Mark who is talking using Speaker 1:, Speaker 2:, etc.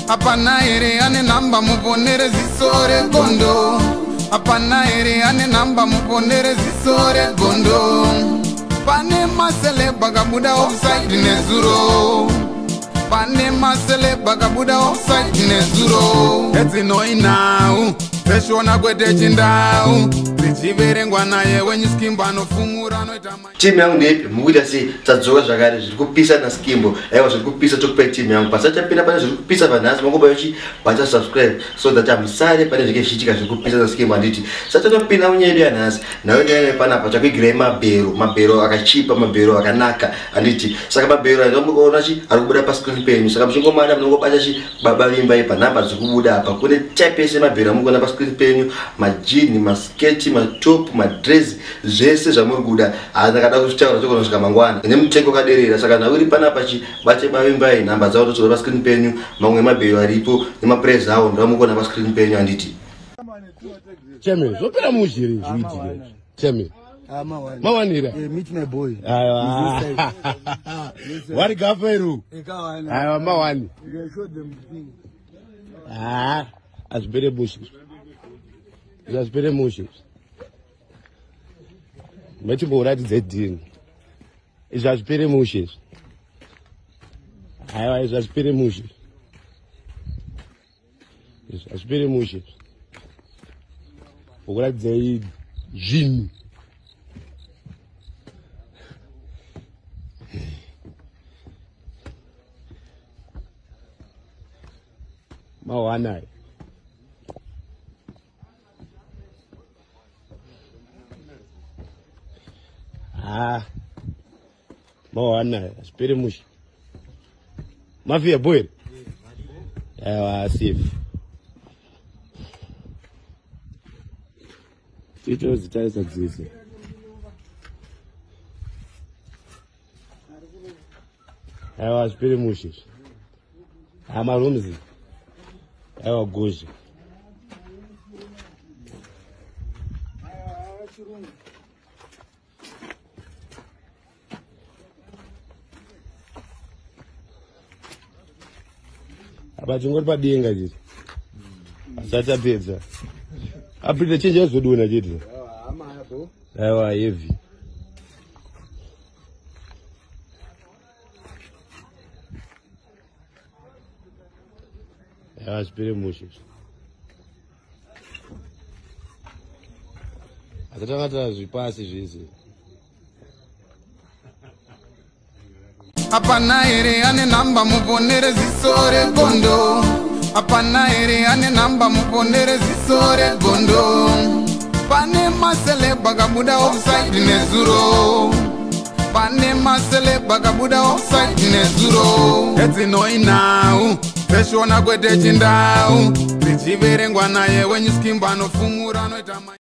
Speaker 1: Hapana here ane namba muponere ziso regondo. Hapana here ane namba muponere ziso regondo. Pane maceleb akabuda offside nezuro. Pane maceleb akabuda offside nezuro. Edzinoinau dzeshona kwete chindau dzichiverengwa naye wenyu Skimbo anofumura anoita.
Speaker 2: Timu yangu ndeipi mukuita sei? Tadzoka zvakare zviri kupisa naSkimbo. Aiwa, zviri kupisa tokupai timu yangu. Pasachapinda pane zviri kupisa panhasi, mangoba yochi bata subscribe so that hamusare pane zvinenge zvichiitika zviri kupisa naSkimbo, handiti? Sachatopinda munyaya yedu yanhasi. Nayo ndiyane panapa takuigirai mabhero, mabhero akachipa, mabhero akanaka, handiti? Saka mabhero andinoona chi ari kubuda pascreen penyu. Saka muchingomada munongobata chi Baba Vimbai panhamba dziri kubuda apa. Kune type yese mabhero amukuona pascreen penyu, majini, masketi, matop, madress, zvese zvamuri kuda. Ndakada kuzvitaura tokonosvika mangwana nemutengo wakaderera. Saka nhau iri panapa chi bate Bavimbai, nhamba dzavo todzora pascreen penyu, mamwe emabhero aripo nemapress awo ndoamukuona pascreen penyu, handiti?
Speaker 3: Chairman, zvopera muzhiri zviitike. Chairman. Mawanira.
Speaker 4: Meet my boy.
Speaker 3: Aiwa. Wari gaferu. Aiwa mawani.
Speaker 4: Show them the thing.
Speaker 3: Ah, azvipere mushe. Azvipere mushe. Machimboratidza dhini. Izvi hazvipere mushe izvi. Aiwa, izvi hazvipere mushe. Izvi hazvipere mushe. Ukuratidzai zvinhu. Mawana. Ah. Mawana, hazvipere mushe. Mafia boy. Aiwa, safe. Titozitarisa dzese. Aiwa, hazvipere mushe. Amarooms. Aiwa, gozha. Apa tingori padenga chete. Asati apedza. Apinda chenje azodona chete. Aiwa, heavy. Aiwa, zvipere mushe. Asatanga tazvipasi zvese.
Speaker 1: Hapana here ane namba muponere ziso regondo. Hapana here ane namba muponere ziso regondo. Pane maceleb akabuda offside nezuro. Pane maceleb akabuda offside nezuro. Edzinoinau dzeshona kwete chindau dzichiverengwa naye wenyu Skimbo anofumura anoita.